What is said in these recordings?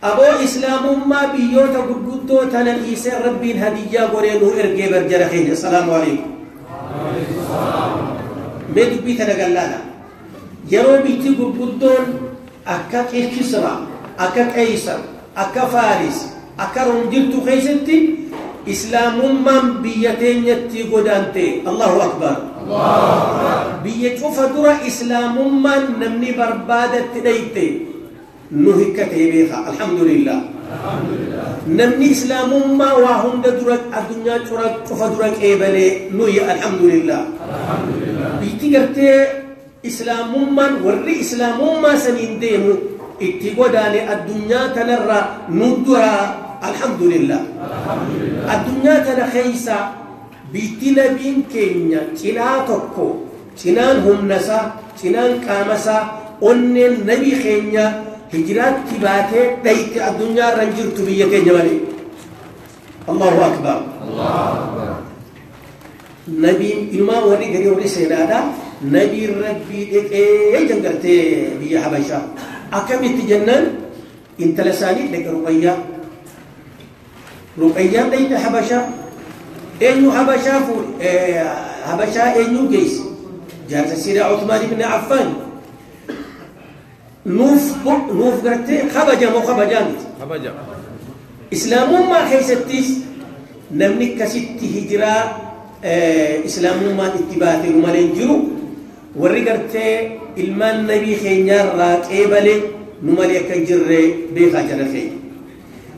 Aboo islaamummaa biyyoota gurguddoo tana dhiisee Rabbiin hadiyyaa godhee nuu ergee bar jara keenya. Assalaamu alaikum. Mee dubbii tana gallaadha. Yeroo biyyi gurguddoon akka Kisra, akka Qeysar, akka Faaris, akka Room jirtu keessatti islaamummaan biyya teenyatti godaante. Allahu akbar. Biyya cufa dura islaamummaan namni barbaadatti dhayte nu hikkatee beeka. Alhamdulillah. Namni islaamummaa waa hunda dura addunyaa cufa dura qeebalee nuyi, alhamdulillah. Biyyi gartee islaamummaan warri islaamummaa saniin deemu itti godaane addunyaa tanarra nu dura, alhamdulillah. Addunyaa tana keessa biyyi nabiin keenya cinaa tokko, cinaan humnasaa, cinaan qaamasaa, onneen nabii keenya hijiraatti baatee dhayte addunyaa irra hin jirtu biyya keenya malee. Allahu akbar. Nabiin inumaa warri garii warri seenaadha. Nabiin Rabbii dhaqee jangartee biyya Habashaa. Akkamitti jennaan intala isaanii dhaqe Ruqayyaa. Ruqayyaan dhayte Habashaa. Eenyu Habashaa fuudhe? Habashaa eenyu geesse? Jaarsa Siidaa Uthmaan ibn Affaan. Nuuf gartee kabajamoo kabajaa miti? Kabaja. Islaamummaa keessattis namni akkasitti hijiraa islaamummaan itti baate nu malee hin jiru. Warri gartee ilmaan nabii keenyaarraa qeebale nu malee akka hin jirre beekaa jala keenya.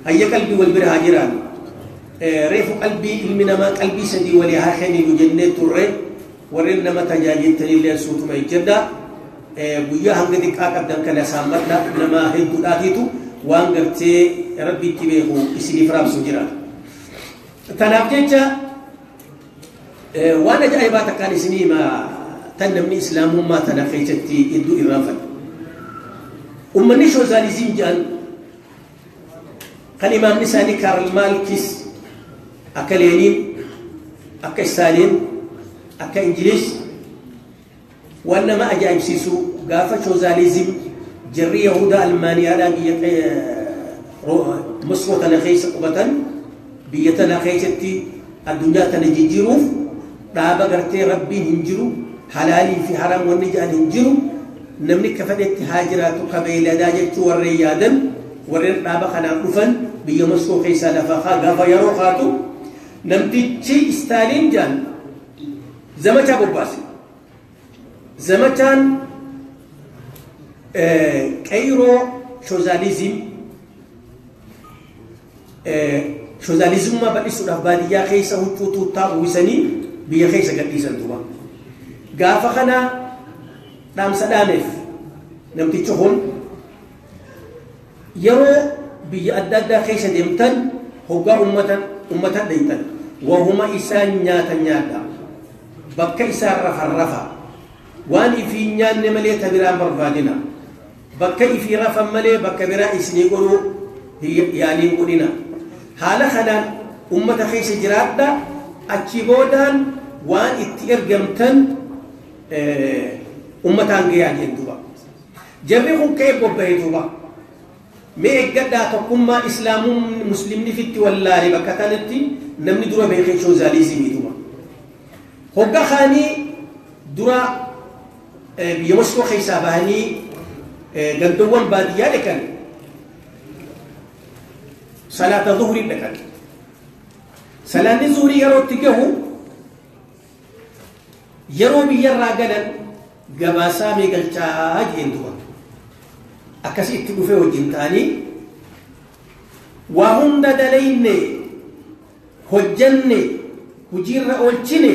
Hayya, qalbii wal bira haa jiraannu. Reefu qalbii ilmi namaa qalbii sadii walii haa kenninu jennee turre. Warreen nama tajaajiltanillee suutuma ejjedha. Guyyaa hanga xiqqaa qabdan kana saammadha, nama hedduudhaatiitu waan gartee Rabbitti beeku isiniif raabsu jira. Tanaaf jecha waan ajaa'ibaa takkaan isinii hima tan namni islaamummaa tana keessatti hedduu irraanfate. Uummanni sooshaalizim jedhan kan imaamni isaanii Kaarl Maarkis, akka Leeniin, akka Istaaliin, akka Ingiliis, waan nama ajaa'ibsiisu gaafa sooshaalizim jarri Yahudaa Almaaniyaadhaa biyya Moskoo tana keessa qubatan, biyya tana keessatti addunyaa tana jijjiiruuf dhaaba gartee Rabbiin hin jiru, halaalii fi haraam wanni jedhan hin jiru, namni akka fedhetti haa jiraatu ka beeyladaa jechuu warreen yaadan, warreen dhaaba kanaan dhufan biyya Moskoo keessaa lafa gaafa yeroo kaatu namtichi Istaaliin jedhan zamachaa bobbaase. Zamachaan qeyroo sooshaalizimummaa bal'isuudhaaf baadiyyaa keessa huccuu tuuttaa uwwisanii biyya keessa gadhiisan duuba. Gaafa kana dhaamsa dhaameef namtichi kun, yeroo biyya adda addaa keessa deemtan, hoggaa ummata dhaytan, wahuma isaan nyaatan nyaadha. Bakka isaan rafan rafa. Waan ifii nyaanne malee ta biraan barbaadina. Bakka ifii rafan malee bakka biraa isinii godhuu yaaliin godhina. Haala kanaan ummata keessa jiraadha. Achi boodaan waan itti ergamtan ummataan gayaa jeen duuba. Jarri kun ka'ee bobba'ee duuba. Mee eeggadhaa, tokkummaa islaamumni muslimni fitti wallaale bakka tanatti namni dura beekee sooshaalizimii duuba. Hogga kaanii dura biyya Moskoo keessaa bahanii gandawwan baadiyyaa dhaqan, salaata zuhurii dhaqan. Salaanni zuhurii yeroo itti gahu, yeroo biyyarraa galan gabaasaa mee galchaa jeen duba. Akkasi itti dhufee wajjin ta'anii waa hunda dalayne, hojjanne, hojiirra oolchine,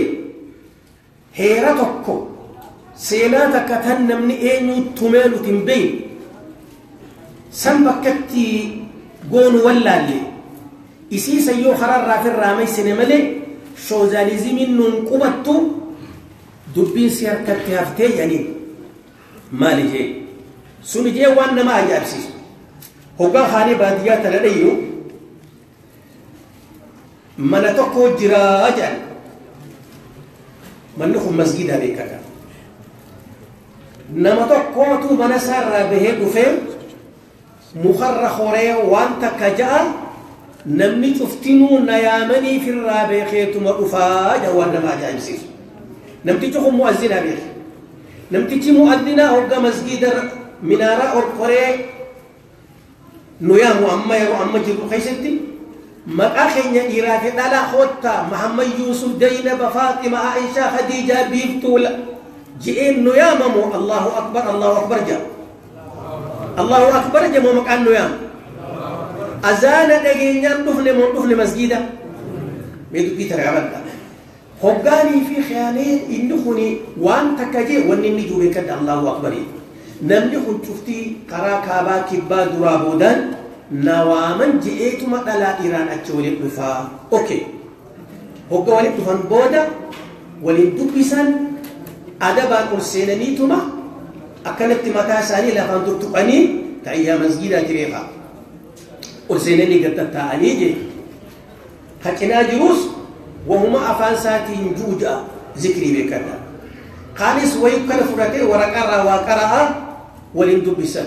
heera tokko, seenaa takka tan namni eenyu tumee nuti hin beekne san bakkatti goonu wallaalle. Isiisa yoo kararraa firraa maysine malee sooshaalizimiin nuun qubattu, dubbiin si harkatti haftee jedhaniin. Maali jee sun jee waan nama ajaa'ibsiisu, hoggaa kaanee baadiyyaa tana dhayyu mana tokko jiraa jedhan. Manni kun masgiidaa beekata. Nama tokkootu mana isaarraa bahee dhufee Mukarra horee waan takka ja'a namni cuftinuu na yaamanii firraa beekeetuma dhufaa jedha waan nama ajaa'ibsiisu. Namtichi kun mu'azzinaa beeke. Namtichi mu'azzinaa hogga masgiida minaaraa ol koree nu yaamu amma yeroo amma jirru keessatti maqaa keenya dhiiraa fi dhalaa koottaa Muhammad Yuusuf Zaynaba Faaxima Aishaa Khadiijaa Biiftuu je'een nu yaamamu Allahu Akbar Allahu Akbar jedha. Allahu Akbar jedhamu maqaan nu yaamu. Azaana dhageenyaan dhufne moo dhufne masgiida? Mee dubbii tana qabadha. Hoggaanii fi khiyaalee inni kuni waan takka jee wanni inni jiru beekadha Allahu Akbar. Namni kun cuftii karaa kaabaa kibbaa duraa boodaan na waaman je'eetuma dhalaa dhiiraan achi waliin dhufaa. Okay. Hogga waliin dhufan booda waliin dubbisan adabaan ol seenaniituma akkanatti mataa isaanii lafaan tuttuqanii ta'iyyaa masgiidaati beekaa. Ol seenanii gad tattaa'anii jee. Ka cinaa jirus wahuma afaan isaatiin ju'u ja'a zikrii beekadha. Kaanis wayii kana fudhatee waraqaarraa waa qara'a waliin dubbisan.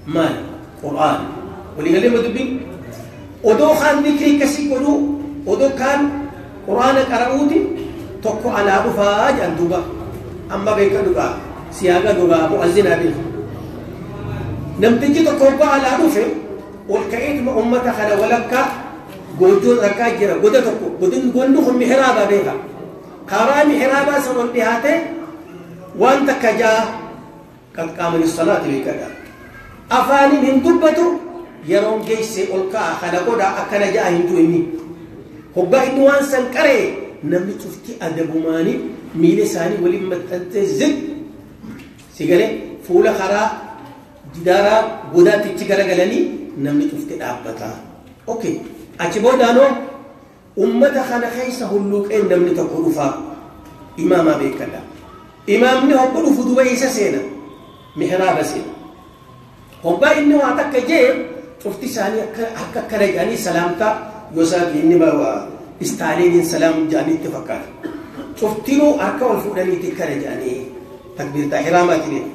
Maali? Qur'aan. Walii galee ma dubbin? Odoo kaan zikrii akkasii godhuu odoo kaan qur'aana qara'uuti tokko alaa dhufaa jedhan duuba. Amma beeka dhugaa siyaaqa dhugaa mu'azzinaa beeku. Namtichi tokko hoggaa alaa dhufe ol ka'eetuma ummata kana walakkaa goojjoo takkaa jira goda tokko godin gondi kun mihraaba beeka. Karaa mihraabaa san ol dhihaate waan takka jaa qad qaamani salaati beekadha. Afaaniin hin dubbatu yeroon geesse ol ka'a kana godha akkana ja'a hin jiru inni. Hoggaa inni waan san qaree namni cufti adabumaanii miila isaanii waliin maxxantee zig si galee fuula karaa jidaaraa godaattichi garagalanii namni cufti dhaabbata. Okay. Achi boodaanoo ummata kana keessa hulluuqeen namni tokko dhufaa imaamaa beekadha. Imaamni hogga dhufu duba isa seena mihraaba seena. Hoggaa inni waa takka jee cufti isaanii akka akkana jedhanii salaamtaa yoo inni istaaliiniin salaam jedhaniitti fakkaata. Cuftinuu harka ol fuudhaniitti akkana jedhanii takbiirtaa hiraamaati beeku.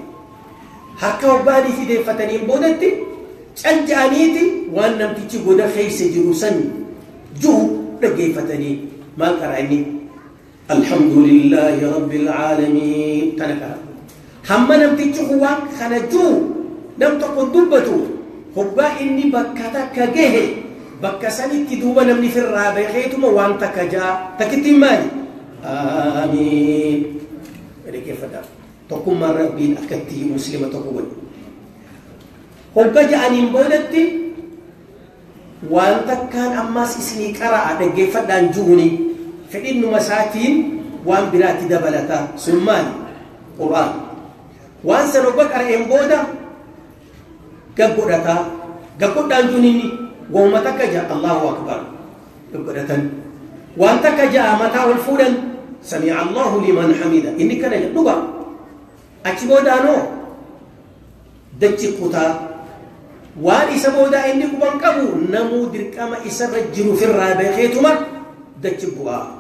Harka hoggaanii fideeffataniin boodatti cal jedhaniiti waan namtichi goda keessa jiru san juhu dhaggeeffatanii maal qara inni? Alhamdulillahi rabbil aalamiin tana qara. Hamma namtichi kun waan kana juhu nam tokko dubbatu hoggaa inni bakka takka gahe bakka sanitti duuba namni firraa beekeetuma waan takka ja'a takkittiin maali? Aamiin. Dhaggeeffadhaa. Tokkummaan rabbiin akkatti muslima tokko godhe. Hogga ja'aniin boodatti waan takkaan ammas isinii qara'a dhaggeeffadhaan juhuni fedhinnuma isaatiin waan biraatti dabalata sun maali? Qur'aan. Waan san hogga qara'een booda gaggodhataa gaggodhaan juun inni wauma takka ja'a Allahu Akbar gaggodhatan. Waan takka ja'a mataa ol fuudhan sami'a Allahu liman hamida inni kana jedha dhuga. Achi boodaanoo dachi kutaa waan isa boodaa inni quban qabu namuu dirqama isarra jiru firraa beekeetuma dachi bu'aa.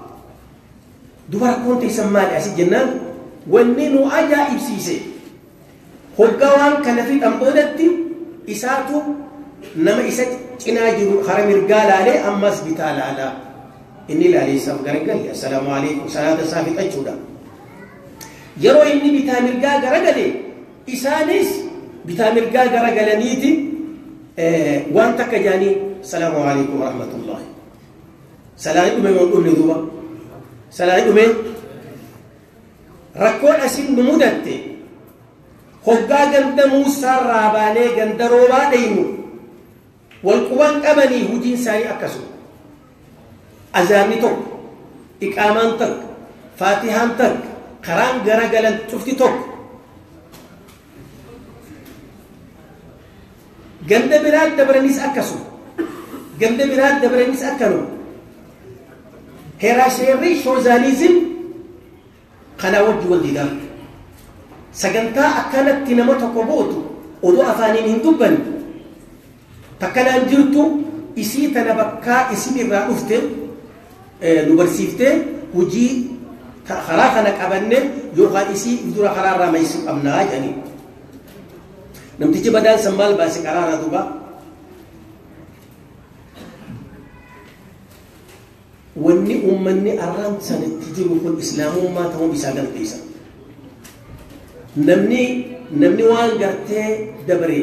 Duba rakkoon teessan maali asi jennaan wanni nu ajaa'ibsiise hoggaa waan kana fixan boodatti isaatu nama isa cinaa jiru hara mirgaa laalee ammas bitaa laalaa. Inni laalee isaaf garagalee assalaamu alaikum salaata isaa fixachuudha. Yeroo inni bitaa mirgaa garagale isaanis bitaa mirgaa garagalaniiti waan takka jaanii assalaamu alaikum warahmatullahi. Salaanni dhume moo dhumne duuba? Salaanni dhume rakkoon asin nu mudatte hoggaa ganda Muusaarraa baanee ganda roobaa dhaynu wal quban qabanii hujiin isaanii akkasuma. Azaanni tokko, iqaamaan tokko, faatihaan tokko, karaan garagalan cufti tokko. Ganda biraa dabaranis akkasuma. Ganda biraa dabaranis akkanuma. Heeraa seerri shoozaalizim kanaa wajji wal didaa. Sagantaa akkanatti nama tokko bootu odoo afaaniin hin dubbanne takkanaan jirtu isii tana bakkaa isin irraa dhufte nu barsiiftee hojii karaa kana qabanne yookaan isii dura karaa irraa maisuu qabnaa jedhanii. Namtichi badaan san maal baase karaarraa duuba Wanni uummanni arraan sanatti jiru kun islaamummaa ta'uu isaa galteessa. Namni waan gartee dabare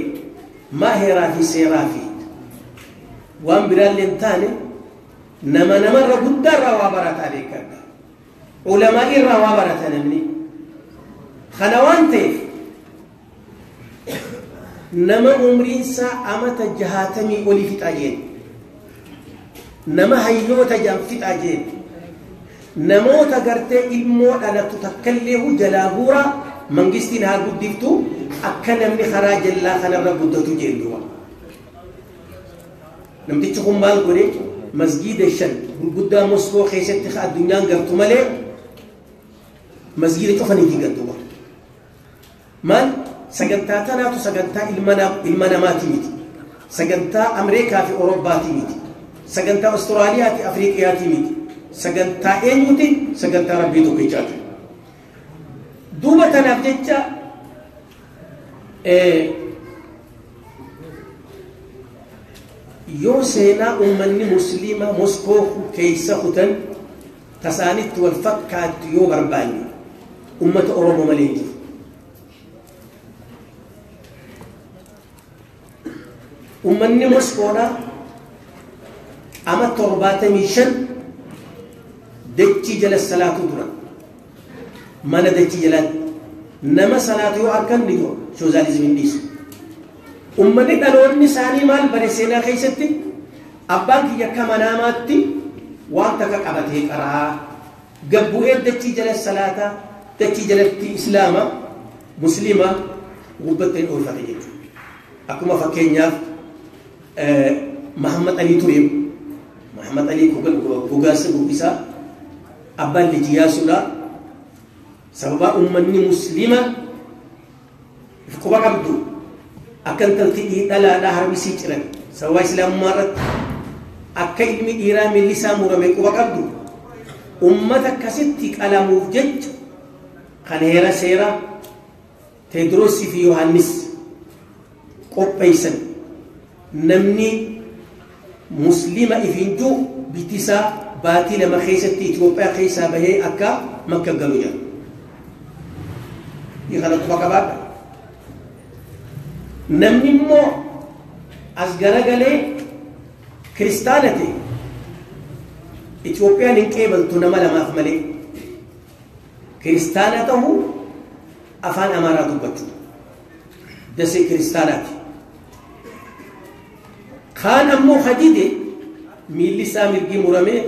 maa heeraa fi seeraa fi waan biraallee hin taane nama namarra guddaarraa waa barataa beekadha. Ulamaa irraa waa barata namni. Kana waan ta'eef nama umriinsaa amata 60 olii fixaa jeen, nama hayyoota jaan fixaa jeen, namoota gartee ilmoo dhalatu takkallee jalaa guuraa mangistiin haa guddiftu akka namni karaa jallaa kanarra guddatu jeen duuba. Namtichi kun maal godhe? Masgiida 5 gurguddaa Moskoo keessatti addunyaan gartu malee masgiida cufanii diigan duuba. Maal sagantaa tanaatu sagantaa ilma namaati miti, sagantaa Ameerikaa fi Awurooppaati miti, sagantaa Awustiraaliyaati Afriiqiyaati miti, sagantaa eenyuti? Sagantaa Rabbii tokkichaati. Duuba tanaaf jecha yoo seenaa uummanni musliima Moskoo keessa kutan tasaanitti wal fakkaattu yoo barbaanne ummata Oromoo malee hin jiru. Uummanni Moskoodhaa ama 75 dachii jala salaatu dura mana dachii jalaatti nama salaatu yoo harkan ni dura sooshaalizimiin dhiisu. Uummanni dhaloonni isaanii maal bare seenaa keessatti abbaan kiyya akka manaamaatti waan takka qabatee qaraa gabbu'ee dachii jala salaataa dachii jalatti islaama musliima gubbattee oolfate jechuudha. Akkuma fakkeenyaaf Mahammad Alii ture. Mahammad Alii gogaasa guggisaa abbaan Lijiyaasuudha. Sababa uummanni musliima quba qabdu akka intalti dhalaadhaa harmi sii ciran sababa islaamummaa irratti akka ilmi dhiiraa miilli isaa murame quba qabdu ummata akkasitti qalamuuf jecha kan heera seeraa Teediroosii fi Yohaannis qopheessan namni musliima ifiin jiru bitisaa baatii 2 keessatti Itoophiyaa keessaa bahee akka Makka galu jedha. Kana quba qabaadha. Namni immoo as garagalee kiristaana ta'e Itoophiyaan hin qeebaltu nama lamaaf malee. Kiristaana ta'uu afaan Amaaraa dubbachuu. Dasee kiristaanaati. Kaan ammoo hadide miilli isaa mirgi muramee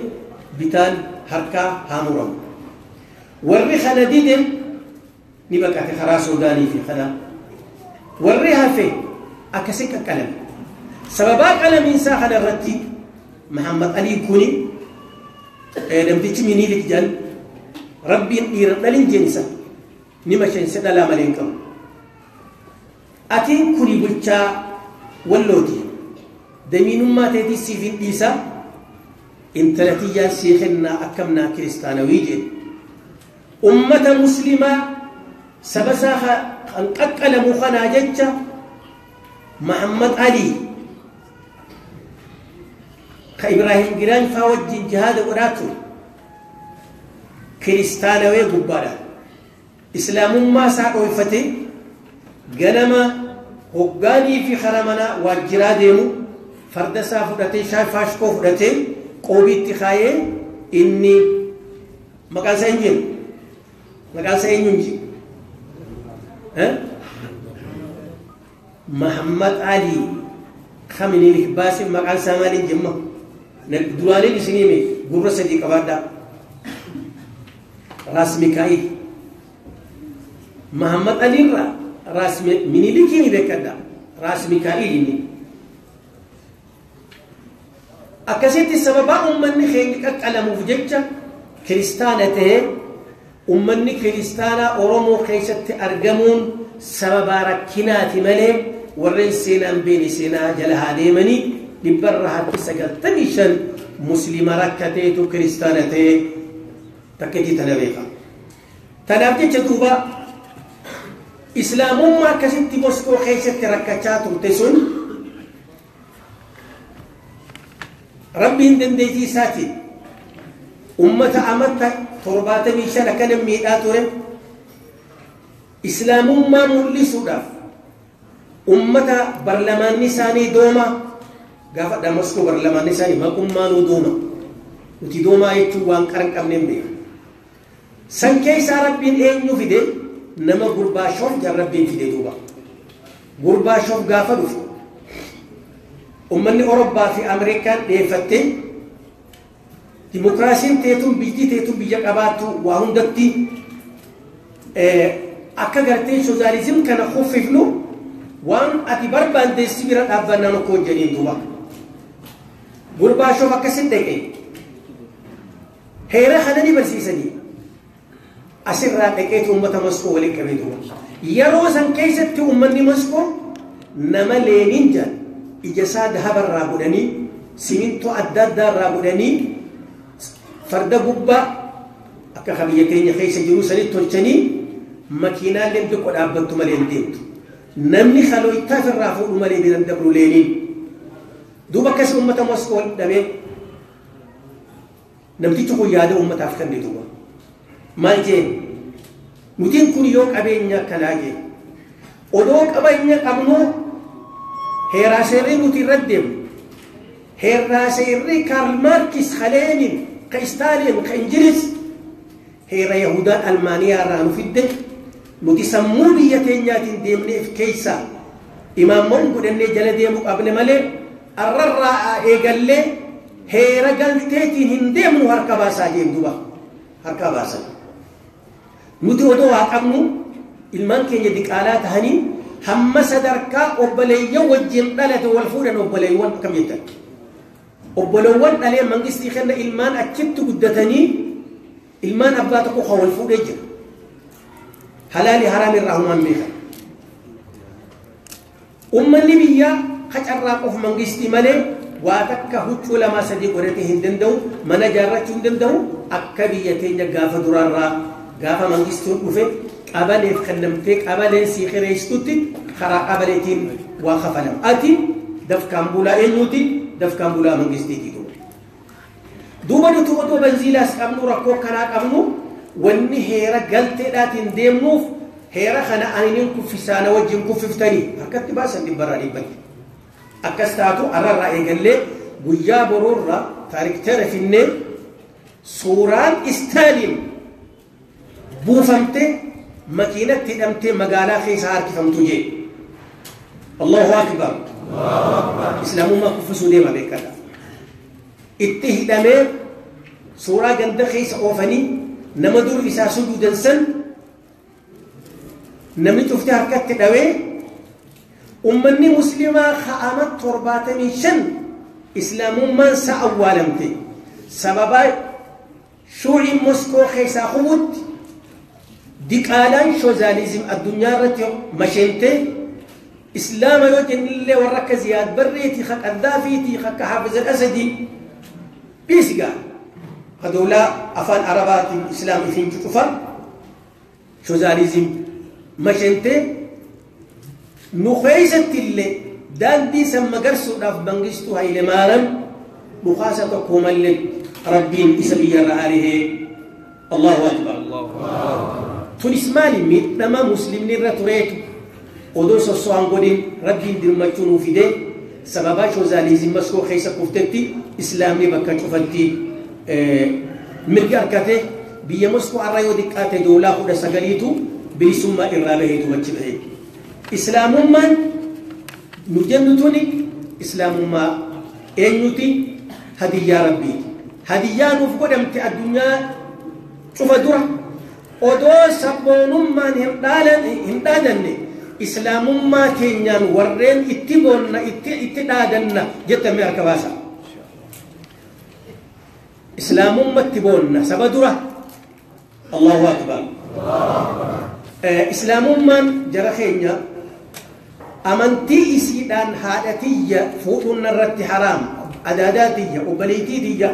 bitaan harkaa haa muramu. Warri kana dide ni baqate karaa Suudaanii fi kanaa. Warri hafe akkasii qaqqalame. Sababaa qalamiinsaa kana irratti Mahammad Alii kuni namtichi Miniilik jedhan Rabbiin dhiira dhalin jeensa ni masheense dhalaa malee hin qabu. Atiin kuni bulchaa wallooti. Damiinummaa teetii siif hin dhiisa. Intala tiyyaan sii kennaa akkamnaa kiristaanawii jedhe. Ummata muslimaa saba isaa kan qaqqalamu kanaa jecha Mahammad Alii ka Ibraahim Giraan faa wajjin jihaada godhaa ture kiristaanawee gubbaadhaan islaamummaa isaa dhoyfatee ganama hoggaanii fi kara manaa waajjiraa deemu farda isaa fudhatee faashkoo fudhatee qoobiitti kaayee inni maqaan isaa hin jiru maqaan isaa eenyu hin jiru Mahammad Alii kaminiin baase maqaan isaa maal hin jemma duraaniin isinii hime gurra 3 qabaadhaa Raas Mikaa'il Mahammad Alii irraa Raas Minilikii ni beekadha Raas Mikaa'il inni akkasitti sababaa uummanni keenya qaqqalamuuf jecha kiristaana ta'ee uummanni kiristaanaa Oromoo keessatti argamuun sababaa rakkinaati malee warreen seenaan beene seenaa jala haa deemanii 95% muslima rakkateetu kiristaana ta'ee takkeetii tana beeka. Tanaaf jecha duuba islaamummaa akkasitti Moskoo keessatti rakkachaa turte sun Rabbiin dandeettii isaatiin Ummata amata 75 akkana miidhaa ture. Islaamummaa mul'isuudhaaf ummata barlamaanni isaanii dooma gaafa Damaskoo barlamaanni isaanii maqummaanuu dooma. Nuti doomaa jechuun waan qara hin qabneen beeku. San keessaa Rabbiin eenyu fide? Nama Gurbaashoof jan Rabbiin fide duuba. Gurbaashoof gaafa dhufe ummanni Orobbaa fi Ameerikaan dhiyeeffattee dimokiraasiin teetuun biyyi teetuun biyya qabaattu waa hundatti akka gartee sooshaalizim kana kuffifnu waan ati barbaandeessi bira dhaabbannaan okkoo jedheen duuba. Gurbaashoof akkasin dhaqe heera kana ni barsiisanii asirraa dhaqeetu uummata Moskoo waliin qabee duuba. Yeroo san keessatti uummanni Moskoo nama Leeniin jedhan ija isaa dahabarraa godhanii simintoo adda addaarraa godhanii farda gubbaa akka biyya keenya keessa jiru sanitti tolchanii makiinaaleen xiqqoo dhaabbattu malee hin deemtu. Namni halooytaaf irraa fuudhu malee biran dabru Leeniin. Duuba akkas uummata Moskoo walitti dhabee namtichi kun yaada uummataaf kenne duuba. Maal jeen? Nutiin kun yoo qabeenya akkanaa jeen. Odoo qabeenya qabnu heeraa seerrii nuti irra deemnu. Heeraa seerrii Kaarl Maarkis, ka Leenin, ka Istaaliin, ka Ingilis heera Yahudaan Almaaniyaa irraa nu fidde nuti sammuu biyya teenyaatiin deemneef keessa imaamman godhannee jala deemuu qabne malee arrarraa eegallee heera galteetiin hin deemnu harka baasaa jeen duuba harka baasan. Nuti odoo haa qabnu ilmaan keenya diqaalaa tahanii hamma sadarkaa obboleeyyan wajjin dhalate wal fuudhan obboleeyyan akkam jettan. Obboleewwan dhalee mangistii kenna ilmaan achitti guddatanii ilmaan abbaa tokko kan wal fuudhee jira. Halaali haraam irraa humaan beekan. Uummanni biyyaa qacarraa qof mangistii malee waa takka huccuu 2 3 godhatee hin danda'u, mana ijaarrachuu hin danda'u. Akka biyya teenya gaafa duraarraa gaafa mangistiin dhufe qabaleef kennamtee qabaleen sii qireessitutti karaa qabaleetiin waa kafalama. Ati dafkaan bulaa eenyuuti? Dafkaan bulaa mangistiiti duuba. Duuba nuti odoo benziilaas qabnu rakkoo kanaa qabnu wanni heera galteedhaatiin deemnuuf heera kana aniniin kuffisaana wajjin kuffiftanii harkatti baasan 100%. Akkas taatu arrarraa eegallee guyyaa boruurra taariktera finnee suuraan Istaaliin buufamtee makiinatti hidhamtee magaalaa keessa harkifamtu jee. Allahu akbar. Islaamummaa kuffisuu deema beekadha. Itti hidhamee suuraa ganda keessa oofanii nama dur isaa sujuudan san namni cufti harkatti dhawee ummanni muslimaa ka'ama 75 islaamummaan sa awwaalamte sababa shuuciin Moskoo keessaa hubutti diqaalaan shozaalizim addunyaa irratti masheentee islaama yoo jennillee warra akka Ziyaad Barreetii ka Qaddaafiitii ka Haafiz al-Asadii dhiisigaa ka doolaa afaan Arabaatiin islaam ifiin cufa shozaalizim masheentee nu keessatti illee daandii san magarsuudhaaf Mangistuu Hayilemaaram dhukaasa tokko malee Rabbiin isa biyyarra arihee. Allahu akbar. Tunis maali miidhama muslimni irra tureetu odoo sosso'an godhin Rabbiin dirmachuu nuu fidee sababaa shozaalizim Moskoo keessa kuftetti islaamni bakka cufatti mirga harkate biyya Moskoo har'a yoo xiqqaate doolaa 19tu bilisummaa irraa baheetu achi bahe. Islaamummaan nu jennu tuni islaamummaa eenyuti? Hadiyyaa Rabbiiti. Hadiyyaa nuuf godhamte addunyaa cufa dura odoo sabboonummaan hin dhaadanne islaamummaa keenyaan warreen itti boonna itti dhaadanna jettame harka baasa. Islaamummatti boonna saba dura. Allahu akbar. Islaamummaan jara keenya amantii isiidhaan haadha tiyya fuudhuun narratti haraam, adaadaa tiyya, obboleettii tiyya,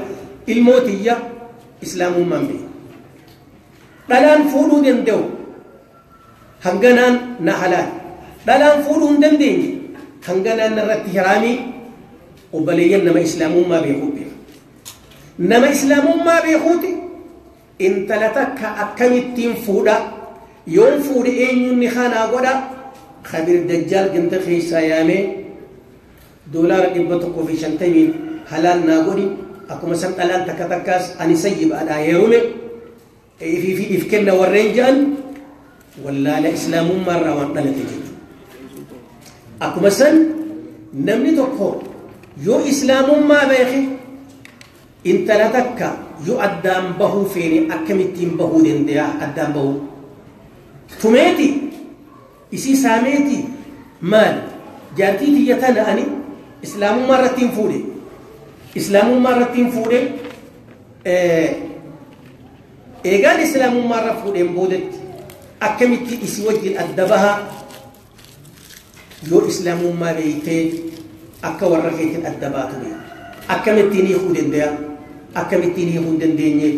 ilmoo tiyya islaamummaan beeku. Dhalaan fuudhuu danda'u hanganaan na halaal. Dhalaan fuudhuu hin dandeenye hanganaan narratti haraamii obboleeyyan nama islaamummaa beekuu beeka. Nama islaamummaa beekuuti intala takka akkamittiin fuudha yoon fuudhe eenyuun ni kanaa godha Khadir Dajjaal ganda keessaa yaamee $150 halaal naa godhi akkuma san dhalaan takka takkaas ani sayyibaadhaa heerume ifii fi if kenna warreen jedhan wallaala islaamummaa irraa waan dhalate jechuudha. Akkuma san namni tokko yoo islaamummaa beeke intala takka yoo addaan bahuu feene akkamittiin bahuu danda'a addaan bahuu tumeeti isii saameeti maal jaartii tiyya tana ani islaamummaa irratti hin fuudhe islaamummaa irratti hin fuudhe eegaan islaamummaa irra fuudheen boodetti akkamitti isii wajjin adda bahaa yoo islaamummaa beeytee akka warra keetiin adda baatu beektu akkamittiin hiikuu danda'a akkamittiin hiikuu hin dandeenye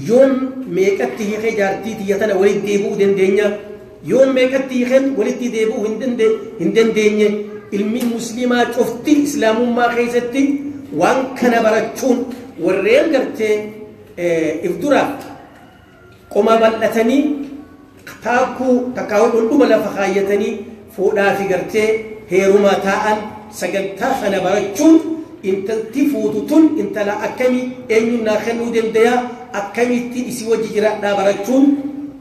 yoon meeqatti hiikee jaartii tiyya tana walitti deebi'uu dandeenya yoon meeqatti hiikeen walitti deebi'uu hin dandeenye ilmi muslimaa cufti islaamummaa keessatti waan kana barachuun warreen gartee if duraaf qoma bal'atanii taakkuu takkaawwan dhundhuma lafa kaayyatanii fuudhaa fi gartee heerumaa taa'an sagantaa kana barachuun intalti fuutu tun intala akkamii eenyuun naa kennuu danda'a akkamittiin isii wajji jiraadhaa barachuun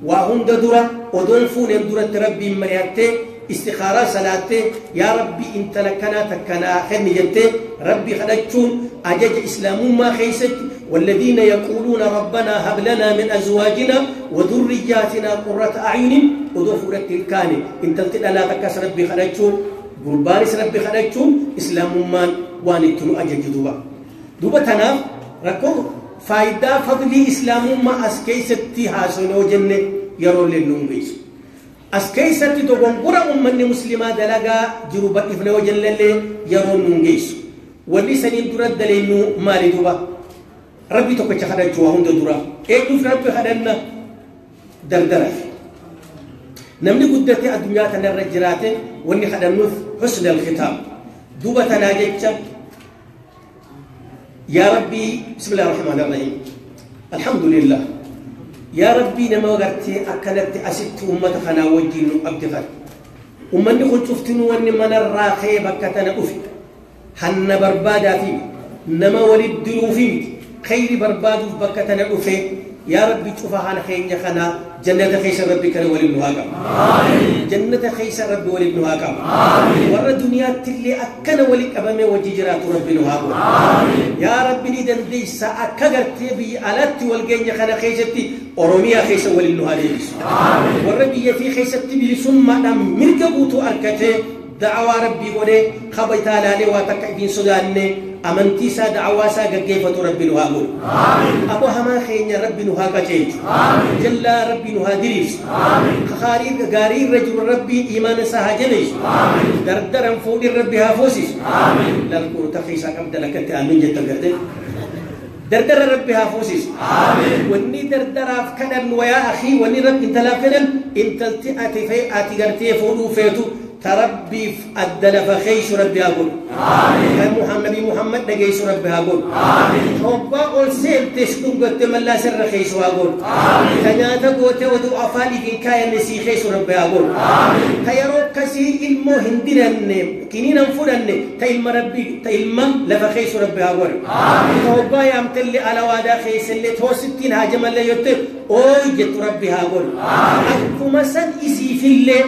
waa hunda dura odoon fuuneen duratti rabbiin mari'attee istikhaaraa salaattee yaa rabbi intala kanaa takkanaa kenni jettee rabbi kadhachuun ajaja islaamummaa keessatti والذين يقولون ربنا هب لنا من أزواجنا وذرياتنا قرة أعين ودفور التلكان إن تلتنا لا تكاس ربي خدتشون قربانس ربي خدتشون إسلام مان وانتنو أجج دوبا دوبا تناف ركو فايدة فضلي إسلام ما أسكيستي هاسونو جنة يرون للنوم أسكيستي دوغنقرا أمني مسلمة دلقا جروبا إفنو جنة يرون نونجيس واللي سنين ترد لأنه مالي دوبا ربي توكا خدتشو هون دورا إيه في ربي خدنا دردرة نمني قدرتي الدنيا تنرجرات وني خدنوف حسن الختام دوبة تناجتش يا ربي بسم الله الرحمن الرحيم الحمد لله يا ربي نما وقتي أكلت أست أمة خنا وجين أبدغر أمني كنت شفتني وني من الراخي بكتنا أفي حن بربادا في نما ولد دروفي خير بربادو بكتنا أفي يا ربي تشوفها على خير خنا جنة خيس ربي كان ولي النهاقة جنة خيس ربي ولي النهاقة ورا دنيا تلي أكن ولي أبامي وجيجرات ربي نهاقة يا ربي ندن ديس أكغرتي بي ألت والجنة خنا خيستي أروميا خيس ولي النهاقة وربي يفي خيستي بي ثم أم مركبوتو أركته دعوة ربي قولي خبيتا لالي واتك سوداني أمنتي سا دعوة سا كيف ربي نهاقول أبو هما خين ربي نهاقا جيج جل ربي نهادريس خارير غارير رجل ربي إيمان سا هجنيس دردرا فوق ربي هافوسيس لالكور تخيسا كم دلكت آمين جدا قردن دردر ربي هافوسيس وني دردر أفكنا ويا أخي وني رب انت لا فنن انت التأتي في أتي فوق فيتو تربي أدل فخيش ربي أقول محمد محمد نجيش ربي أقول توبا أول سيل تشكون قلت من لا سر خيش أقول تناتا قوت ودو أفالي إن كاين نسي خيش ربي أقول تيرو كسي إلمو هندرن كنين أنفرن تيلم ربي تيلم لفخيش ربي أقول توبا يامتلي على وادا خيش اللي توستين هاجم اللي يتب أوي جت ربي أقول أكما سن إسي في الليل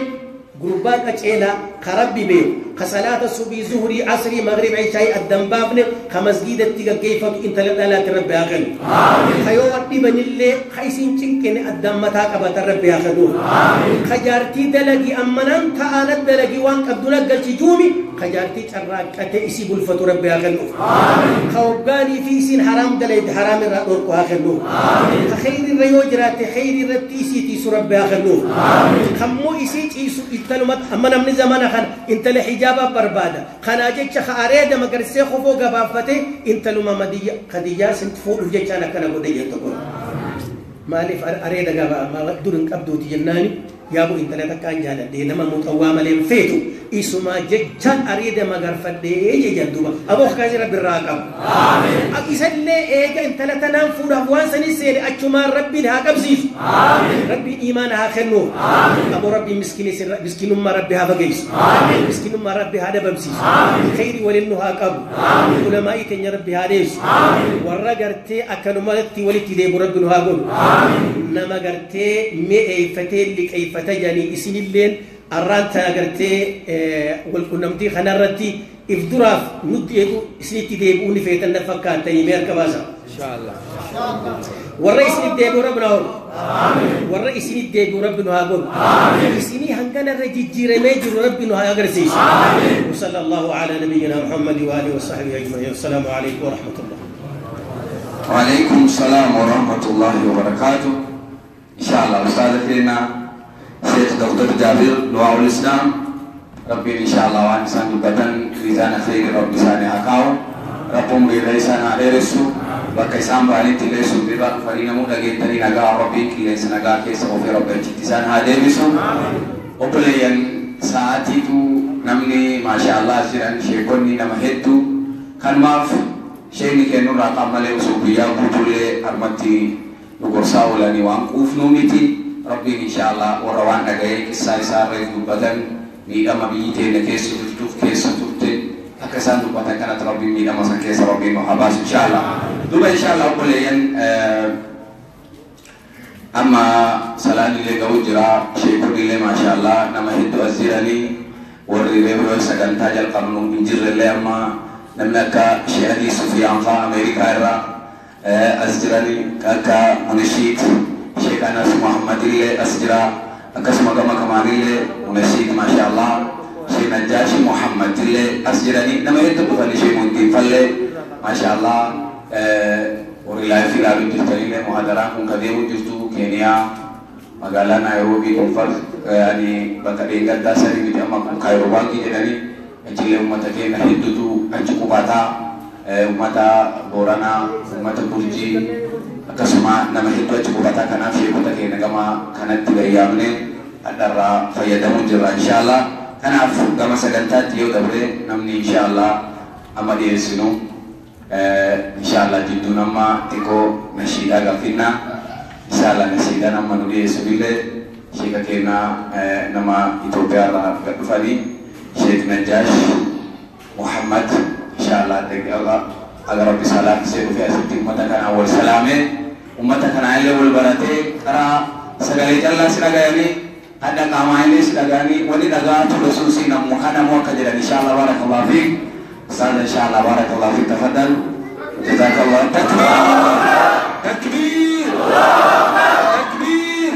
غربات أجيلا خربي بيه خصلاة صبي زهري عصري مغرب عشاء الدنبابن خمسجيد التيجا كيف انت لا تربي أخن خيوات بني اللي خيسين تشكين الدم متاك أبا تربي أخدوه خجارتي دلقي أمنان تعالى دلقي وان قبدنا قلت جومي خجارتي تراك أتئسي بالفتو ربي أخنوه خوباني في سين حرام دلقي حرام الرأورك أخنوه خير الريوجرات خير الرتيسي تيسو ربي أخنوه خمو إسي تيسو إتلمت أمنا من زمان خان انت لحجابة بربادة خناجك خاريدة مقرسي خفو قبافتي انت لما مدية خديجة سنت فوق الجيش أنا كان بدي تقول مالي أريد قبا ما دورن أبدو تجناني Yaabu intala takkaan jaaladhee nama muxawwaa malee hin feetu isumaa jechaan ariida magarfadhee jejan duuba aboo akkasii rabbi irraa qabu. Isallee eega intala tanaan fuudhaaf waan sanis seene achumaan rabbiin haa qabsiisu. Rabbiin imaana haa kennuuf. Aboo rabbiin miskiinummaa rabbi haa fageessu. Miskiinummaa rabbi haa dhabamsiisu. Khayrii waliin nu haa qabu. Ulamaa'ii teenya rabbi haa dheessu. Warra gartee akkanumatti walitti deebu rabbi nu haa godhu. Nama gartee mi'eeffatee liqeeffate jedhanii isinilleen arraan tana gartee walqunnamtii kanarratti if duraaf nutti eegu isinitti deebi'uu ni feetan na fakkaatanii mee harka baasa. Warra isinitti deebi'u rabbi nu haa godhu. Warra isinitti deebi'u rabbi nu haa godhu. Isinii hanganarra jijjiiramee jiru rabbi nu haa agarsiisu. وصلى الله على نبينا محمد وآله وصحبه أجمعين. السلام عليكم ورحمة الله. وعليكم السلام ورحمة الله وبركاته. إن شاء الله أستاذ شيخ دكتور جابر لواء الإسلام ربي إن شاء الله وأن سان بدن ميزان خير ربي سان هكاو ربهم رئيسان على رسو بكيسان باني تلسو بيبا فرينا مو لقيت تاني نجا ربي كليس نجا كيس وفي ربي تسان هذا بيسو وبلين ساعتي تو نمني ما شاء الله سيران شيخوني نمهتو كان ماف شيء نكنو راقم ملء وسوبيا بطولة أرمتي وقرصاولاني وانقوف نومتي ربي إن شاء الله وروان نجاي كساي سار بدن ميدا ما بيته نكيس تفتوف كيس تفت أكسان دبتن كانت ربي ميدا ما سكيس ربي محباس إن شاء الله دوبا إن شاء الله كلين أما سلام اللي جوجرا شيخ اللي ما شاء الله نما هدو أزيراني ورّي سكن تاج القرن من جر اللي أما نملك شيخ سفيان فا أمريكا را أزيراني كاكا منشيد شيخ أنس محمد اللي أسجرا أكسم كما كمان اللي ونشيد ما شاء الله شيخ نجاشي محمد اللي أسجراني نما يتبقى لشيء ممكن فلي ما شاء الله ورلاي في لابد جستني محاضرة كن كدير جستو كينيا مقالة نيروبي كفر يعني بكري قد سري بيجمع كن كايرو بانكي جدني أجل أمة كينا هدتو أجكو باتا أمة بورانا أمة برجي akkasuma nama hedduu achi qubataa kanaaf sheekota keenya gama kanatti gayyaamne hadharraa fayyadamuu jirra inshaallah. Kanaaf gama sagantaatti yoo dabre namni inshaallah amma dhiyeessinu inshaallah jidduun amma xiqqoo nashiidhaa gaffinna inshaallah nashiidhaan amma nu dhiyeessu illee sheeka keenya nama Itoophiyaa irraa gad dhufanii Sheek Najjaash Muhammad inshaallah agar Rabbi salam saya asitti ummata kana wal salame ummata kana illee wal barate karaa sagalee callaa si dhagayanii hadda qaamaa illee si dhagayanii wali dhagaa ture sun si namu kanamu akka jedhan inshaallah barakallahu fiik ustaaz inshaallah barakallahu fiik tafaddal jazakallah takbir takbir takbir.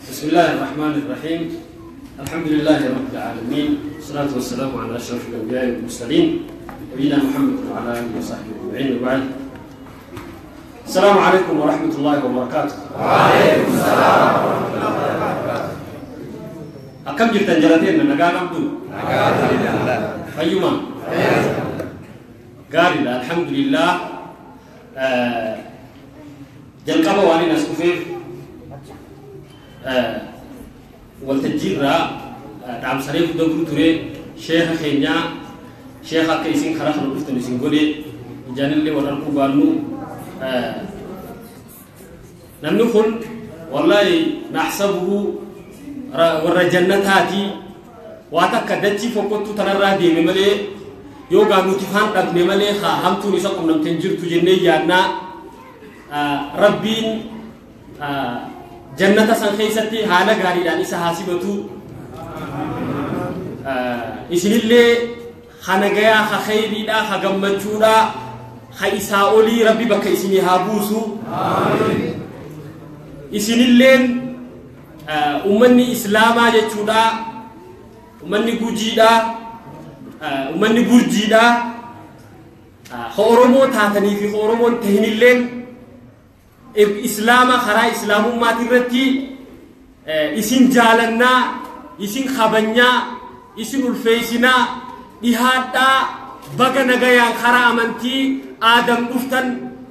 بسم الله الرحمن الرحيم. الحمد لله رب العالمين، والصلاة والسلام على أشرف الأنبياء والمرسلين نبينا محمد وعلى آله وصحبه أجمعين، وبعد. السلام عليكم ورحمة الله وبركاته. وعليكم السلام ورحمة الله وبركاته. أكم جرتن جرتين من نجا نبدو؟ نجا فيما قال الحمد لله. جلقبا واني نسكفيف والتجرة دام سريف دبر تري شيخ خينيا شيخ كيسين خرخ رفتن سينغولي جانلي ورنكو بانو نمنخل والله نحسبه ورجنتاتي واتكدتي فقط تنرى دي مملي يوغا نتفان قد مملي خامتو نسقم نمتنجر تجني يانا ربين جنة سنخيستي حالة غاري إسا حاسبتو إسنillee خنجيا خيري لا خجمتشورا خيساولي ربي بك إسني هابوسو إسني اللين أمني إسلاما جتشورا أمني جوجيدا أمني برجيدا خورمو تاتني في خورمو تهني اللين إسلاما خرا إسلامو ما ترتي إسين جالنا إسين خبنيا إسين الفيسنا إهادا بغا نغيان خرا أمنتي آدم أفتن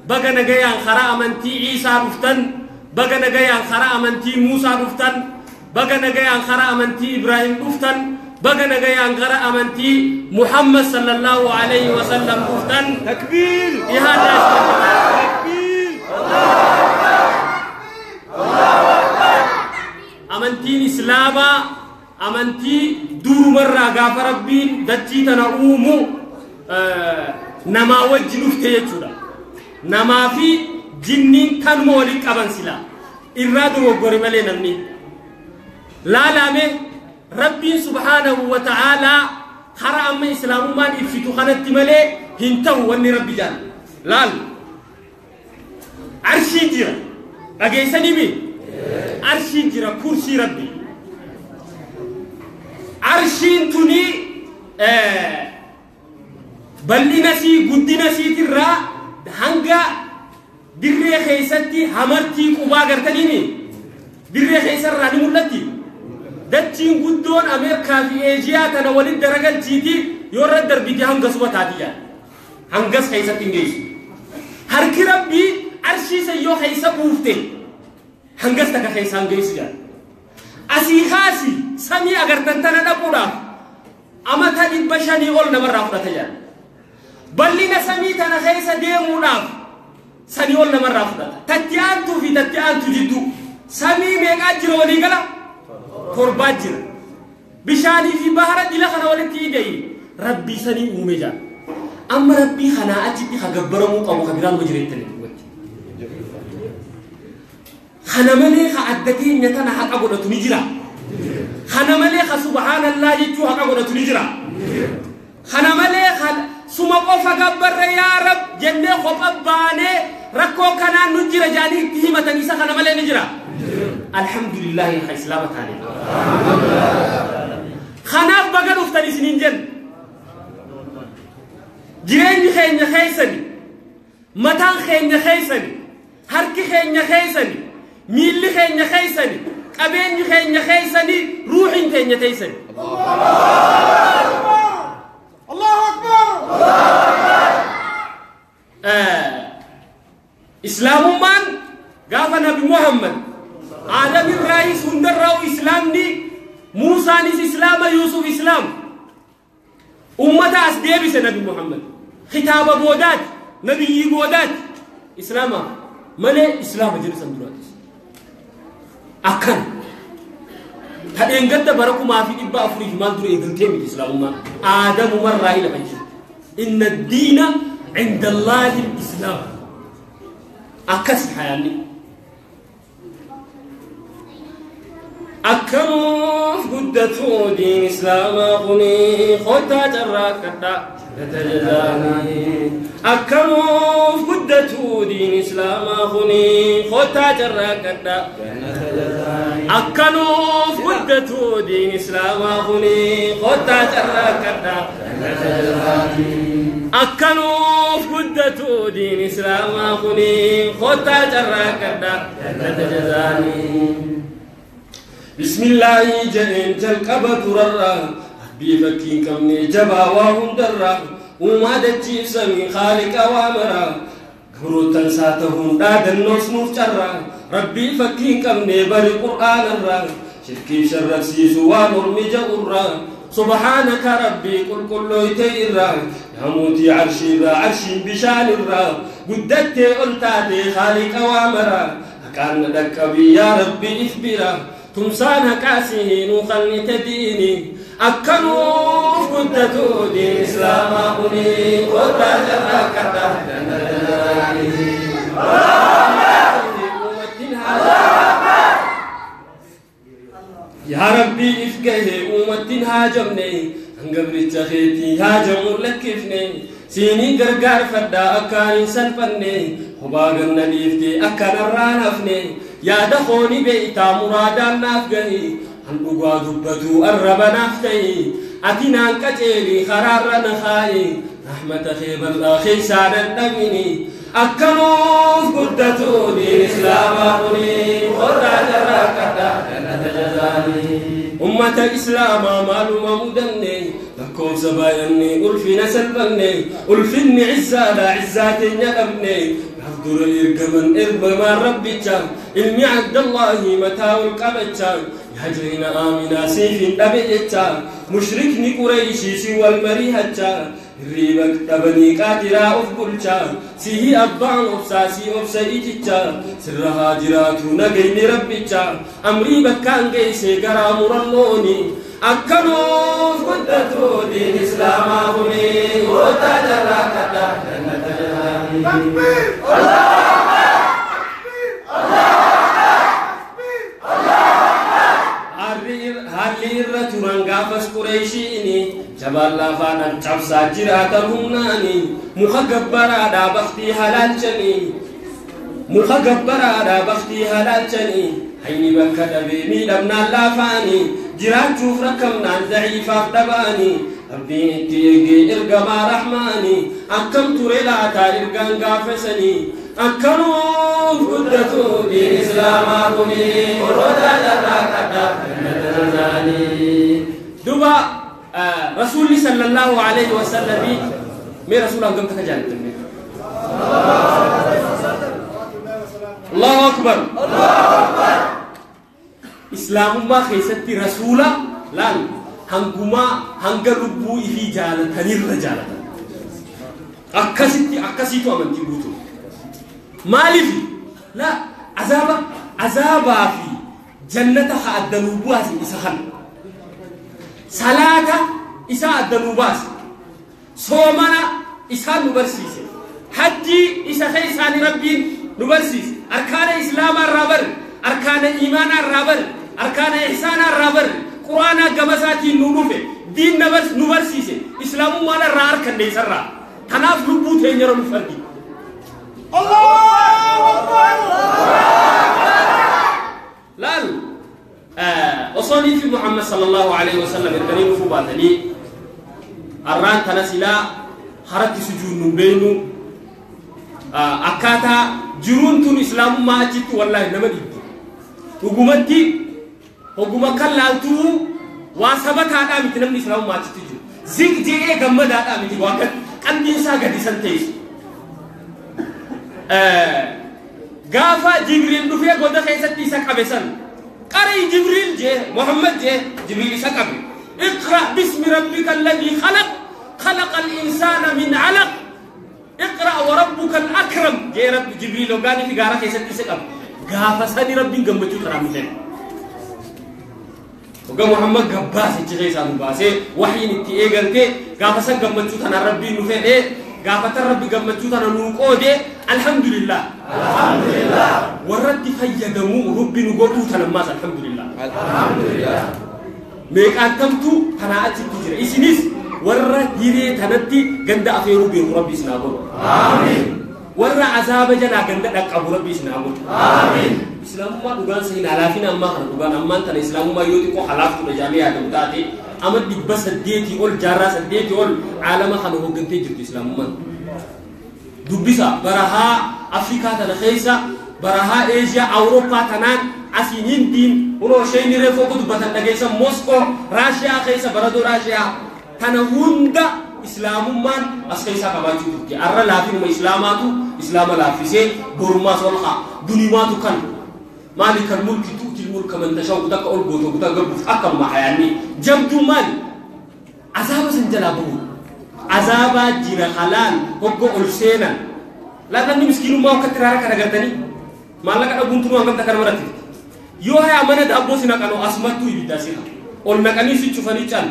بغا نغيان خرا أمنتي عيسى أفتن Baga nagayaan karaa amantii Muusaa dhuftan, baga nagayaan karaa amantii Ibraahim dhuftan, baga nagayaan gara amantii Muhammad sallallahu alayhi wa sallam dhuftan. Takbiir! Dhihaadhaa. Takbiir! Amantiin Islaamaa amantii durumarraa gaafa Rabbiin dachii tana uumu namaa wajji dhufte jechuudha. Namaa fi jinniin tanuma waliin qaban sila irraa dogoggore malee namni. Laalame Rabbiin subhaanahu wa ta'aalaa karaa amma islaamummaan ibsitu kanatti malee hin ta'u wanni Rabbi jaal. Laal. Arshii jira. Dhageessanii mi? Arshiin jira, kursii Rabbi. Arshiin tuni bal'ina sii guddina siitirraa hanga dirree keessatti hamartii qubaa gartaniini dirree keessarraa ni mul'atti. Dachiin guddoon Ameerikaa fi Eejiyaa tana walitti daragalchiiti yoo irra darbite hanga suba taati jedha. Hangas keessatti hin geessu. Harki Rabbii arshii san yoo keessa buufte hangas takka keessaan geessu jedha. Asii kaasi samii agartan tana dhaquudhaaf amata 500 ol namarraa fudhata jedha. Bal'ina samii tana keessa deemuudhaaf sanii ol namarraa fudhata. Tatti aantuu fi tatti aantu jidduu samii meeqaa jira walii gala? 7 jira. Bishaanii fi bahara dila kana walitti hidhee Rabbii sanii uume jira. Amma Rabbii kanaa achitti ha gabbaramuu qabu ka biraan jireettanii dubbatti. Kana malee ka adda keenya tana haqa godhatu ni jira. Kana malee ka subhaanallaa jechuu haqa godhatu ni jira. Kana malee ka suma qofa gabbarre yaa Rab jennee kopha baanee rakkoo kanaan nu jira jedhanii itti himatan isa kana malee ni jira. Alhamdulillahi ka islaama taane. Kanaaf baga dhuftan isiniin jenna. Jireenyi keenya keessani, mataan keenya keessani, harki keenya keessani, miilli keenya keessani, qabeenyi keenya keessani, ruuxiin keenya teessani. Allahu Akbar! Islaamummaan gaafa Nabi Muhammad Aadam irraayis hundarraa Islaamni Muusaanis Islaama, Yuusuf Islaam. Ummata as deebise Nabi Muhammad. Kitaaba boodaati, nabiyyii boodaati. Islaama malee Islaama jedhu san duraatis. Akkan tadheen gadda bara 1400 fi maal dura eegaltee miti Islaamummaan. Aadamumarraa lafa jirti. Inna diina cinda Allaahi Islaam. Akkas hayaanni. Akkanuuf guddatu diin Islaamaa kuni kottaa carraaqqadhaa jannata jazaanii. Akkanuuf guddatu diin Islaamaa kuni kottaa carraaqqadhaa jannata jazaanii. Akkanuuf guddatu diin Islaamaa kuni kottaa carraaqqadhaa jannata jazaanii. Akkanuuf guddatu diin Islaamaa kuni kottaa carraaqqadhaa jannata jazaanii. Bismillaahi jedheen jalqaba durarraa Rabbii fakkiin qabne jabaa waa hundarraa uumaa dachiif samii khaaliqa waa maraa gabroottan isaa ta'uun dhaadannoos nuuf carraa Rabbii fakkiin qabne bari qur'aanarraa shirkii sharrabsiisu waan ormi ja'urraa subhaanaka Rabbii qulqullooyte irraa yaa mootii arshiirraa arshiin bishaanirraa guddattee ol taatee khaaliqa waa maraa haqaan na dhaqqabii yaa Rabbii if bira tumsaan haqaasii nuu khannite diini akkanuuf guddatu diin Islaamaa kuni kottaa carraaqqadhaa jannata jazaanii. Yaa Rabbii if gahe uummattiin haajamne hanga biricha keetii haajamuun lakkifne siinii gargaarfadhaa akkaan hin salphanne kophaa ganna dhiiftee akkanarraa nafne yaada kooni beektaa muraadaan naaf gahi han dhugaa dubbatu arraba naaf ta'i ati naan qaceeli karaarra na kaa'i rahmata kee bal'aa keessaa dadhabini akkanuuf guddatu diin Islaamaa kuni kottaa carraaqqadhaa jannata jazaanii. Ummata Islaamaa maaluma mudanne Lakkoofsa baay'anne ulfina salphanne ulfinni cizzaadha cizzaa teenya dhabne gaaf dura ergaman ergamaan rabbicha ilmi Abdallahi mataa ol qabacha yaa jireenya Aaminaa siif hin dhabe jecha mushrikni Qurayshii si wal mariihacha hirriiba dhabanii qaatiraa of bulcha sihi abbaan obsaa si obsa ijicha sirra haa jiraatu nagayni rabbicha amrii bakkaan geesse garaa murannooni akkanuuf guddatu diin islaamaa kuni goota jarraa kadha jannata jalaani. Takbir! Allahu Akbar! Allahu Akbar! Haalli irra turan gaafas Qureeshiini jabaan lafaadhaan cabsaa jiraatan humnaani muka gabbaraadhaa baktii halaalchanii muka gabbaraadhaa baktii halaalchanii hayni bakka dhabee miidhamnaan laafaanii jiraachuuf rakkamnaan daciifaaf dhabaanii rabbiin itti ergee ergamaa rahmaanii akkam ture laataa ergaan gaafasanii akkanuuf guddatu diin islaamaa kuni warroota jarraa kadha jannata jalaanii. Duba rasuulli sallallahu alaihi wasallami mee rasuula hangam takka jaallatame? Allahu akbar. Islaamummaa keessatti rasuula laal hangumaa hanga lubbuu ifii jaalatanirra jaalatan. Akkasitti akkasiitu amantii guutuu. Maaliif la azaaba azaabaa fi jannata haa addanuu baase isa kana. Salaata isa addanuu baase. Soomana isaan nu barsiise. Hajjii isa keessaani rabbiin nu barsiise. Arkaana islaamaa irraa barre. Arkaana iimaanaa irraa barre. Arkaana ihsaanaa irraa barre. Quraanaa gama isaatiin nu dhufe. Diin nu barsiise. Islaamummaan irraa harkanne isarraa. Kanaaf lubbuu teenyarra nu fardi. Allahu Akbar! Laal osoo fi Muhammad sallallahu alaihi wasallam erganii dhufuu baatanii arraan tana silaa haratti sujuudnu hin beeknu akkaataa jiruun tun islaamummaa achitti wallaahi nama dhibdi. Dhugumatti hogguma kan laaltuu waa sabataadhaa miti namni islaamummaa achitti jiru. Zig je'ee gammadaadhaa miti waa qalbiin isaa gadi san teessu. Gaafa Jibriil dhufee goda keessatti isa qabe san qaree Jibriil jee Muhammad jee Jibriil isa qabe. اقرأ باسم ربك الذي خلق خلق الإنسان من علق اقرأ وربك الأكرم جee رب جبريل وقال في غارة keessatti isa qabe. Gaafa sani rabbiin gammachuu karaa nu kenna. Waggaa Muhammad gabbaase ichi keessaa nu baasee wahiin itti eegaltee gaafa san gammachuu tana rabbiin nu fedhee gaafa tan rabbi gammachuu tana nuu qoodee alhamdulillah. Alhamdulillah. Warratti fayyadamuu rabbi nu godhuu tana ammaas alhamdulillah. Alhamdulillah. Meeqaantamtu tanaa achitti jira. Isinis warra hiree tanatti ganda afeeruu beeku rabbi isin haa godhu. Amiin. Warra azaaba jalaa ganda dhaqqabu rabbi isin haa godhu. Amiin. Islaamummaa dhugaan sahin halaafina ammaa kana dhugaan ammaan tana islaamummaa yoo xiqqoo halaaftuudha jaamee yaadamu taate ama 800 ol jaarraa 8 ol caalama kana hooggantee jirti islaamummaan. Dubbisa barahaa Afrikaa tana keessa barahaa Eeshiyaa Awurooppaa tanaan asiin Hindiin kunoo isheen reefoo dubbatan dhageessa Moskoo Raashiyaa keessa baradoo Raashiyaa tana hunda islaamummaan as keessaa qabaachuu turte. Arra laafinuma islaamaatu islaama laaffisee borummaas ol haa dunimaatu kan مالك الملك تؤتي الملك من تشاء وتك أول بوت وتك قبض أكم ما يعني جمت مال عذاب سنجلابه عذاب جرا حلال هو ألسينا لا تني مسكين ما وقت رارك أنا قلتني ما لك أنا بنتو ما قلت كلام رتب يو هاي أمانة أبو سنا كانوا أسمعتو يبدأ سيها أول نكاني سيشوفني كان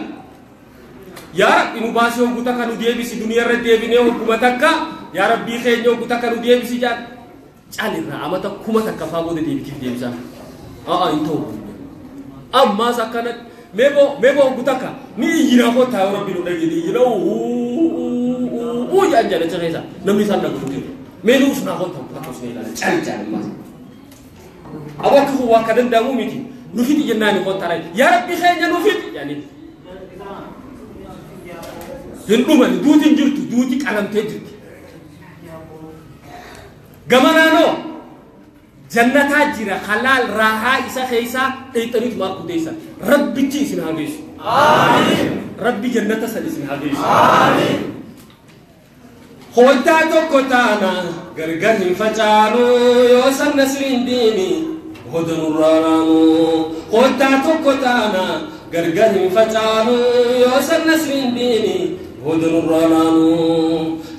يا رب إنه باسيو قلت كانوا دي بيسي دنيا رد دي بيني وحكومتك يا رب بيخيني قلت كانوا دي بيسي جان caalirraa amata kuma takka faa booda deebitiif deebisaa. Aa hin ta'u. Ammaas akkana meeboo gutakka ni iyyinaa koo taa'ee rabbi nu dhagee ni iyyina uu jedhan jedhan achi keessa namni isaan dhagahu jiru. Mee nu usnaa koo ta'u takka usnee ilaala caal caal ammaas. Aboo akka kun waa akka danda'amu miti nu fixi jennaani koo taa'ee yaa rabbi keenya nu fixi jedhanii. Hin dhumani duuti hin jirtu duuti qalamtee jirti. Gama naannoo jannataa jira halaal raahaa isa keessaa dheeyxaniitu maal kuteessa rabbichi isin haa geessu. Amiin. Rabbi jannata san isin haa geessu. Hooltaa tokko taana gargar hin facaanu yoo san nasriin diini hooda nurraa naanu. Hooltaa tokko taana gargar hin facaanu yoo san nasriin diini hooda nurraa naanu.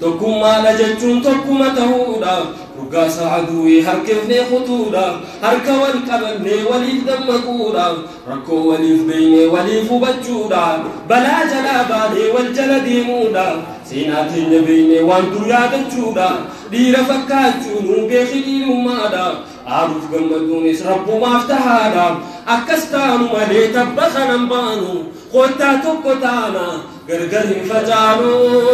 Tokkummaadha jechuun tokkuma ta'uudhaaf dhugaasa aduwii harkifnee kutuudhaaf harka wal qabannee waliif dammaquudhaaf rakkoo waliif beeynee waliif hubachuudhaaf balaa jalaa baanee wal jala deemuudhaaf seenaa teenya beeynee waan dur yaadachuudhaaf dhiira fakkaachuu nuu beeki dhiirummaadhaaf aaduuf gammaduunis rabbumaaf tahaadhaaf akkas taanu malee tabba kanan baanu kottaa tokko taana gargar hin facaanu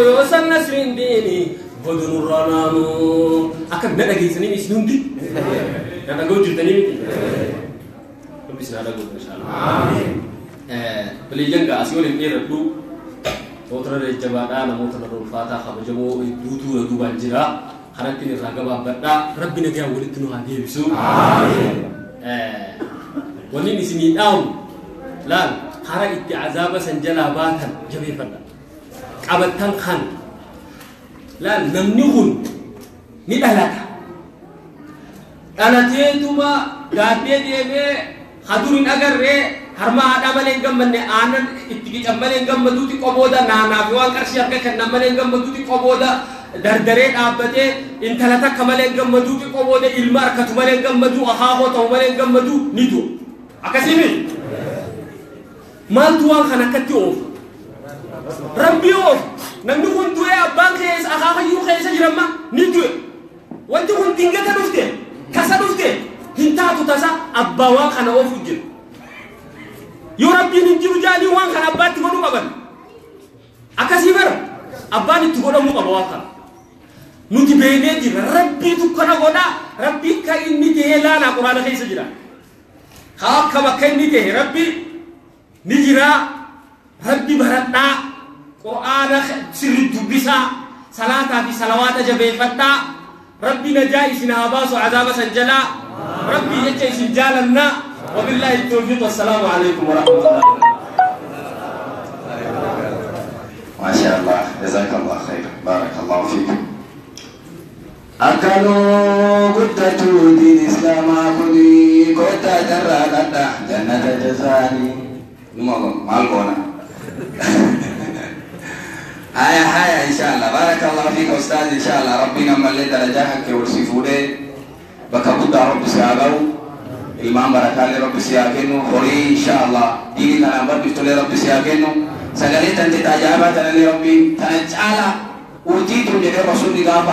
yoo san nasriin diini hooda nurraa naanu. Akka na dhageessanii isin hundi na dhaga'uu jirtanii miti. Rabbi isin haa dhaga'u inshaallah. Baliyyaan gaa asii waliin dheeradhu namoota irra jajjabaadhaa namoota irra ulfaataa kabajamoo hedduutu na duubaan jira. Kanatti irraa gabaabbadhaa Rabbi nagaan walitti nu haa deebisu. Wanni isinii dhaamu laal hara itti azaaba san jalaa baatan jabeeffadha. Qabattan kan laal namni kun ni dhalata. Dhalateetuma gaaddee deemee hadur hin agarree harma haadhaa malee hin gammanne aannan itti qican malee hin gammaduuti qobooda naanaa fi waan qarshii harka kennan malee hin gammaduuti qobooda dardaree dhaabbatee intala takka malee hin gammaduuti qobooda ilma harkatu malee hin gammaduu akaakoo ta'u malee hin gammaduu ni du'a. Akkasii miti. Maaltu waan kana akkatti oofu? Rabbii oofu. Namni kun du'ee abbaan keessa akaakayyuu keessa jiramma ni du'e. Wanti kun dingata dhufte tasa dhufte hin taatu tasa abbaa waan kana oofu jira. Yoo rabbiin hin jiru jaanii waan kana abbaatti godhuu qaban. Akkasii bara abbaan itti godhamuu qaba waan kana. Nuti beeknee jirra rabbiitu kana godhaa rabbii akka inni ta'ee laalaa quraana keessa jira. Haa akka bakka inni ta'e rabbi ni jira rabbi baradhaa quraana sirri dubbisaa salaataa fi salawaata jabeeffadhaa rabbi najaa isin haa baasu azaaba san jalaa rabbi jecha isin jaalannaa wabillahi tawfiiq wassalaamu alaikum warahmatullahi. ما شاء الله جزاك الله خير بارك الله فيك. أكلوا قدة دين إسلام كني قدة جرى جنة جزاني مالكونا. هيا هيا إن شاء الله بارك الله فيك أستاذ إن شاء الله ربنا ملي درجاتك ورسيفوده بكبود رب سيابو إمام بركة رب سياكنو خوري إن شاء الله ديني تنبر بفتولي رب سياكنو سجلت أنت تجابة تنالي ربي تنجعل أوتيت من رسول الله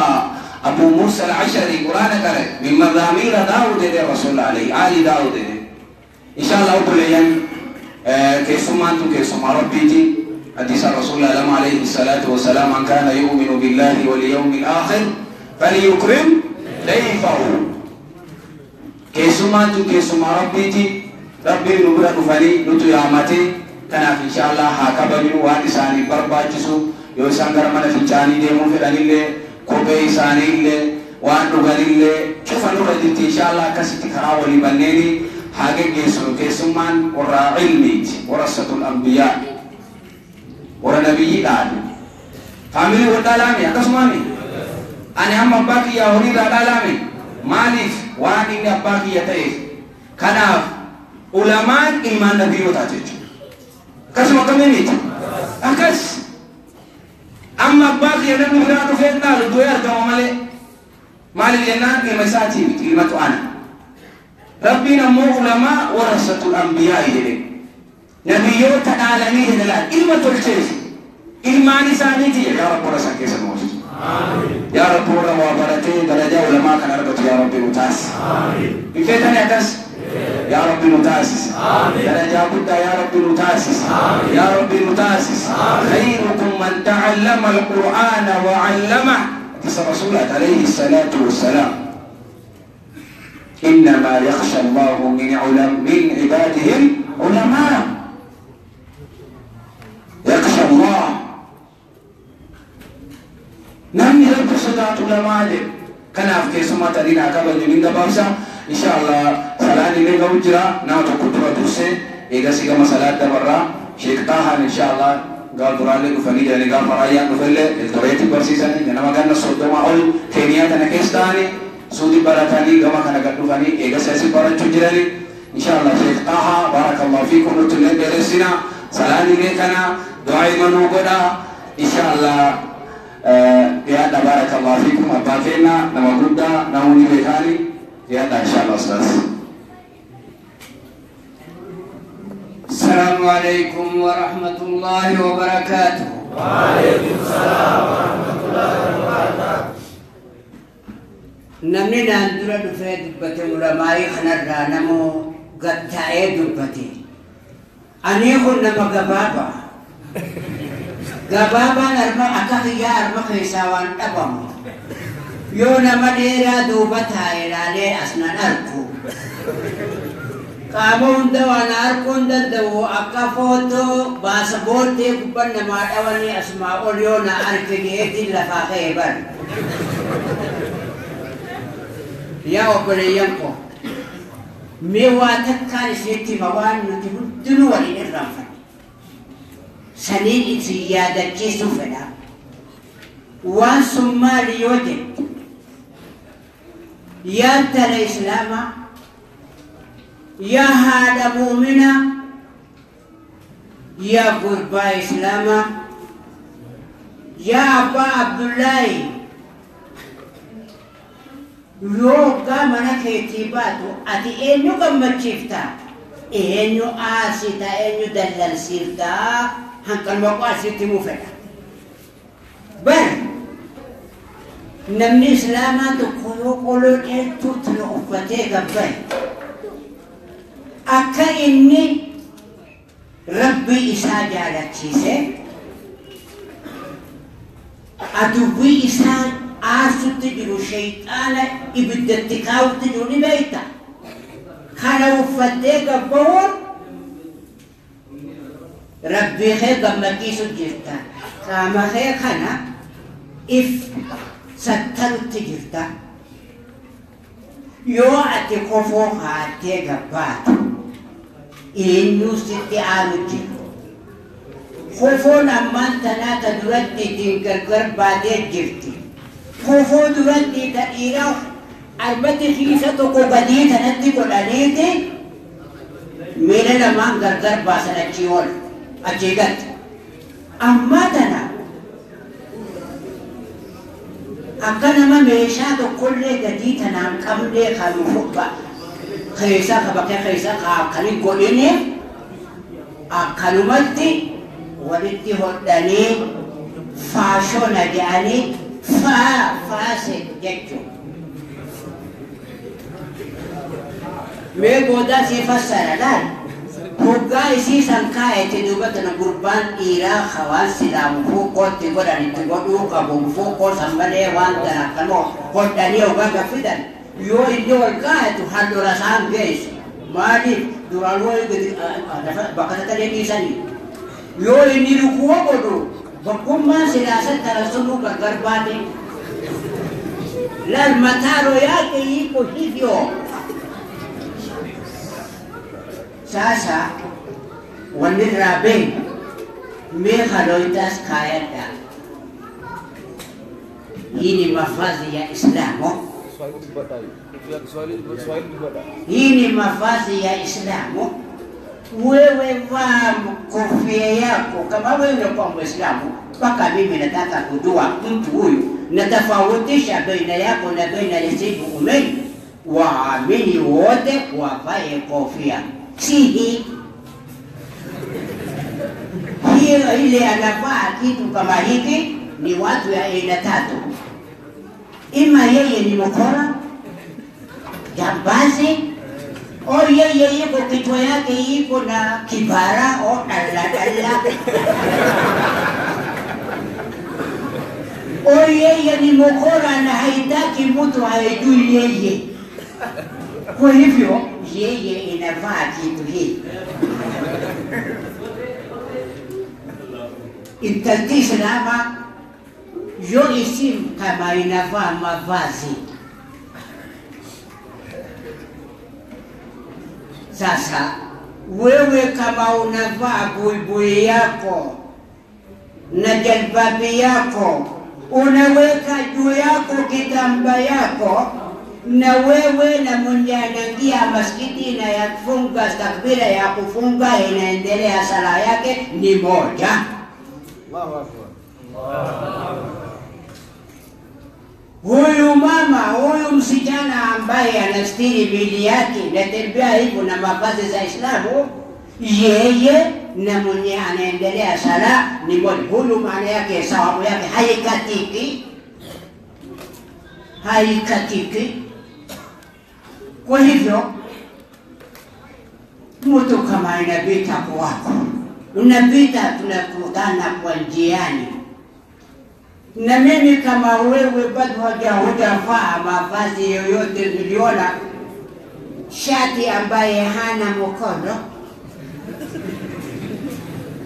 أبو موسى العشري قرآن كره من مزامير داود رسول عليه آل داود إن شاء الله كليا كيسما أنتم كيسما ربيتي حديث الرسول الله عليه الصلاة والسلام من كان يؤمن بالله واليوم الآخر فليكرم ضيفه. كيسما أنتم كيسما ربيتي ربي نبرة نفني نتو يامتي كان إن شاء الله هكذا من وان برباجسو يوسان غرمنا في جاني ديمو في دليل kophee isaanii illee waan dhuganillee cufa nurra jirti inshaallah akkasitti karaa walii banneeni haa geggeessinu. Keessummaan warra ilmiiti warasatul ambiyaa warra nabiyyiidhaan faamilii wal dhaalaame akkasumaami ani hamma abbaa kiyyaa horiirraa dhaalaame maaliif waan inni abbaa kiyya ta'eef. Kanaaf ulamaan ilmaan nabiyyotaa jechuudha. Akkasuma akkamii miti akkas amma abbaa kiyya namni biraa dhufee dhaalu du'ee argama malee maaliif jennaan ilma isaatii miti ilmatu ana. Rabbiin ammoo ulamaa warasatul ambiyaa jedhe nabiyyoota dhaalanii jedhe laal ilma tolchees ilmaan isaaniiti. Yaa Rabbi warra san keessa nu oolchi. Yaa Rabbi warra waa baratee darajaa ulamaa kan argatu yaa Rabbi nu taasisi. Hin feetanii akkas? يا ربي نتاسس درجة قد يا ربي نتاسس يا ربي نتاسس. خيركم من تعلم القرآن وعلمه حديث رسول عليه الصلاة والسلام. إنما يخشى الله من من عبادهم علماء. يخشى الله نمي رب صدات علماء كان في سمة دينا كبر جنين دبابسا إن شاء الله سلاني لك وجرا ناتو كتبة درسة إذا سيما صلاة برا شيخ طه إن شاء الله Gaaf duraallee dhufanii jiranii gaafa raayyaan dhufellee Eldoreetti barsiisanii nama ganna 30 ol Keeniyaa tana keessa ta'anii suuti baratanii gama kana gad dhufanii eegas asii barachuu jiranii. Inshallah Sheikh Taha barakallahu fiikum nuti illee dheeressina salaanillee kana du'aa imanuu godha inshallah dhiyaadha barakallahu fiikum abbaa keenya nama guddaa namoonni beekaani dhiyaadha inshallah ustaas. السلام عليكم ورحمة الله وبركاته. وعليكم السلام ورحمة الله وبركاته. Namni naan dura dhufee dubbate ulamaa'ii kanarraa namoo gatta'ee dubbate. Ani kun nama gabaabaa. Gabaabaan arma akka kiyyaa arma keessaa waan dhabamu. Yoo nama dheeraa duuba taa'e ilaalee as nan argu. Qaama hunda waan arguu hin danda'u akka footoo baasaboortee gubbaan namaa dhawanii asumaa ol yoo na arge jeetiin lafaa ka'ee bara. Yaa obboleeyyan koo mee waa takkaan isinitti hima waan nuti hundinuu waliin irraanfanne. Saniin isin yaadachiisuu fedha. Waan sun maali yoo jette yaa intala Islaamaa yaa haadha muuminaa yaa gurbaa Islaamaa yaa abbaa Abdullaahi yoo hoggaa mana keetii baatu ati eenyu gammachiifta? Eenyu aarsita? Eenyu dallansiifta? Hanqalma qo'aasitti himuu fedha. Bar namni Islaamaa tokko yoo qoloo dheertuu tana uffatee gabbaye akka inni Rabbii isaa jaalachiise aduwwii isaa aarsutti jiru shayxaana ibiddatti kaa'utti jiru ni beekta. Kana uffattee gabbahuun Rabbii kee gammachiisu jirta. Qaama kee kana if sattarutti jirta. Yoo ati kofoo kaattee gabbaatu eenyu sitti aaru jiru. Kofoon ammaan tanaa ta duratti ittiin gargar baatee jirti. Kofoo duratti ta dhiiraa arbatti kiisa tokko gadii tanatti godhaniiti miila lamaan gargar baasan achii ol achii gad. Ammaa tana akka nama meeshaa tokkollee gadii tanaan qabnee kan fubba keessa kabakee keessa kan hin godhine akkanumatti walitti hodhanii faashona jedhanii faa faase jechuudha. Mee boodaa si fassara laal. Hoggaa isii san kaa'ete duuba tana gurbaan dhiiraa hawaan silaa mufuuqootti godhan itti godhuu qabu mufuuqoo san malee waan tana akkanuma hodhanii hoggaa gaffidan yoo inni ol kaa'etu handhuura isaan geessu. Maaliif duraan wayii bakka tattalee dhiisanii. Yoo inni rukuwa godhu bakkummaan silaa san tana sunuu gargar baate. Laal mataaroo yake iko hivyo. Sasa wanni irraa beeknu mee haloitas kaayadha. Hii ni mavazi ya Islamu. Hii ni mavazi ya Islamu. Wewe vaa kofia yako kama wewe unakuwa Muislamu. Mpaka mimi nataka kujua mtu huyu natofautisha baina yako na baina ya sifu umeni. Waamini wote wavae kofia. Si hii hiyo ile anavaa kitu kama hiki ni watu ya aina tatu. Ima yeye ni mkora, jambazi, au yeye yuko kichwa yake iko na kibara au dala dala. Au yeye ni mkora na haitaki mtu haijui yeye. Kwa hivyo yeye inavaa kitu hii. Intalti Islama yo isim kama inavaa mavazi. Sasa wewe kama unavaa buibui yako na jalbabi yako, unaweka juu yako kitamba yako, na wewe na mwenye anaingia maskiti na yafunga takbira ya kufunga inaendelea sala yake ni moja. Allahu Akbar. Huyu mama, huyu msichana ambaye anastiri mili yake natembea hivyo na mavazi za Islamu, yeye na mwenye anaendelea sala ni moja. Huyu maana yake sawabu yake haikatiki, haikatiki. Kwa hivyo mtu kama inapita kwako, unapita, tunakutana kwa njiani, na mimi kama wewe bado hujavaa mavazi yoyote, niliona shati ambaye hana mkono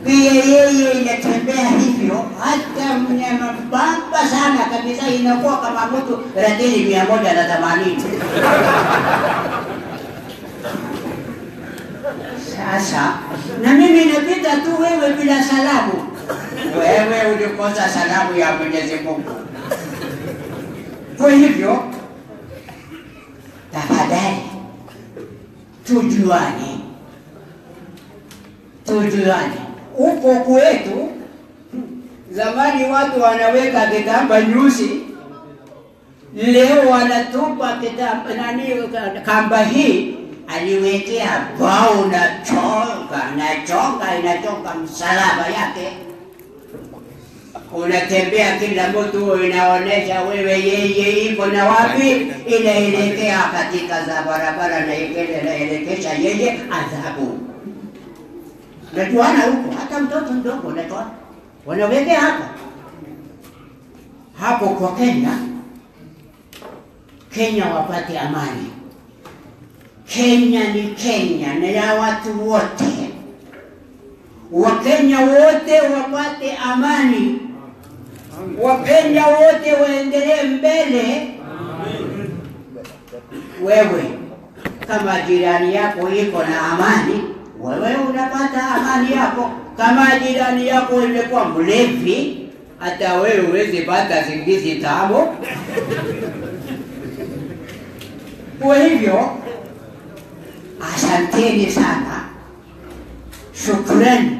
pia yeye inatembea hivyo, hata mnyama bamba sana kabisa, inakuwa kama mtu ratili 180. Sasa na mimi napita tu wewe bila salamu, wewe ulikosa salamu ya Mwenyezi Mungu. Kwa hivyo tafadhali tujuane, tujuane. Huko kwetu zamani watu wanaweka kitamba nyusi, leo wanatupa kitamba nani, kamba hii aliwekea bao na chonga na chonga inachonga msalaba yake. Unatembea kila mtu inaonesha wewe yeye iko na wapi, inaelekea katika za barabara na inaelekesha yeye adhabu. Natuana huko, hata mtoto mdogo natuana. Wanawekea hapa. Hapo kwa Kenya, Kenya wapate amani. Kenya ni Kenya, ni ya watu wote. Wakenya wote wapate amani. Wakenya wote waendelee mbele. Wewe kama jirani yako iko na amani, wewe unapata amani yako. Kama jirani yako imekuwa mlevi, hata wewe huwezi pata singizi tamu. Kwa hivyo asanteni sana, shukrani.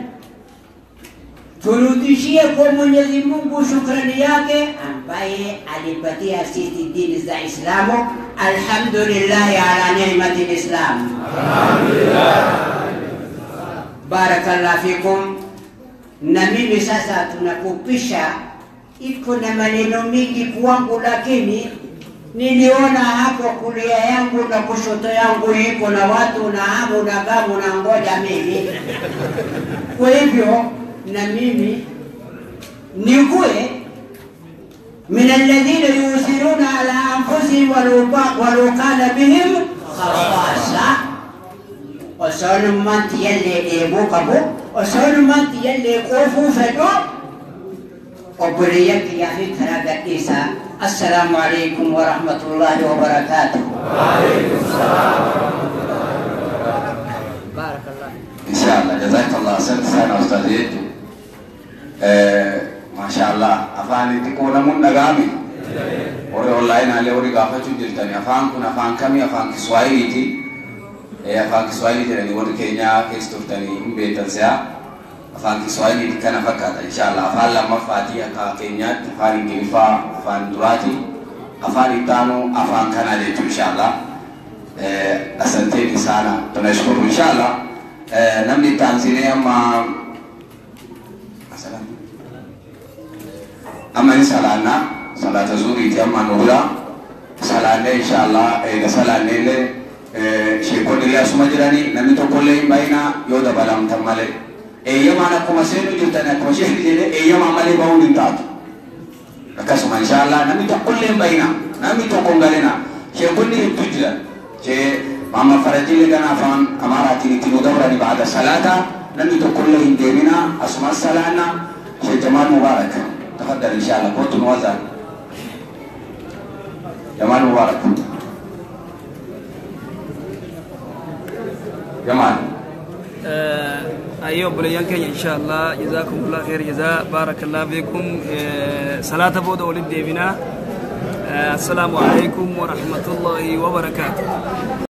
Turudishie kwa Mwenyezi Mungu shukrani yake ambaye alipatia sisi dini za Islamu. Alhamdulillah ala ni'mati al-Islam. Alhamdulillah. Barakallahu fikum. Na mimi sasa tunakupisha, iko na maneno mingi kwangu, lakini niliona hapo kulia yangu na kushoto yangu iko na watu na hamu na gamu na ngoja mimi. Kwa hivyo na mimi nikuwe min alladhina yusiruna ala anfusihim walau kana bihim khasasa. Osonumatti yallee dheebuu qabu, osonumatti yallee quufuu fedhu, obboleeyyan kiyyaa fi karaa gadhiisaa. Assalaamu alaikum wa rahmatullahi wa barakatuh. Wa alaikum salaam wa rahmatullahi wa barakatuh. Barakallah. Inshallah, jazakallah asante sana ustazi yetu. Mashallah, afaan itti qoodamuun dhaga'ame. Warri online haalee warri gaafachuu jirtani afaan kun afaan kamii? Afaan Kiswahiliiti. Afaan Kiswahili jedhanii warri Keenyaa keessa turtanii hin beektan si'a. Afaan Kiswahili kana fakkaata inshallah. Afaan lammaffaatii akka Keenyaatti, afaan Ingiliffaa afaan duraati, afaan ittaanu afaan kanaa jechuu inshallah. Asanteni sana, tunashukuru inshallah. Namni itti aansinee amma amma ni salaanna salaata zuuriiti amma nu bira salaannee inshallah. Eega salaannee illee sheekonni illee asuma jiranii, namni tokkollee hin baay'inaa yoo dabalamtan malee. Eeyyamaan akkuma seenuu jirtan akkuma sheekni jedhee eeyyamaan malee bahuun hin taatu. Akkasuma inshallah namni tokkollee hin baay'inaa, namni tokko hin galinaa. Sheekonni hedduu jiran. Mama Farajilee kana afaan Amaaraatiin itti nu dabrani baada salaata, namni tokkollee hin deeminaa, asuma salaanna. Sheekh Jamaal Mubaarak tafaddal inshallah, kootu nu wazaan. Jamaal Mubaarak. Jamaal. Ayyee obboleeyyan keenya, insha Allah, jazaakumullah khair jazaa, baarakallah fiikum. Salaata booda walitti deebinaa. Assalaamu alaikum wa rahmatullahi wa barakaatuh.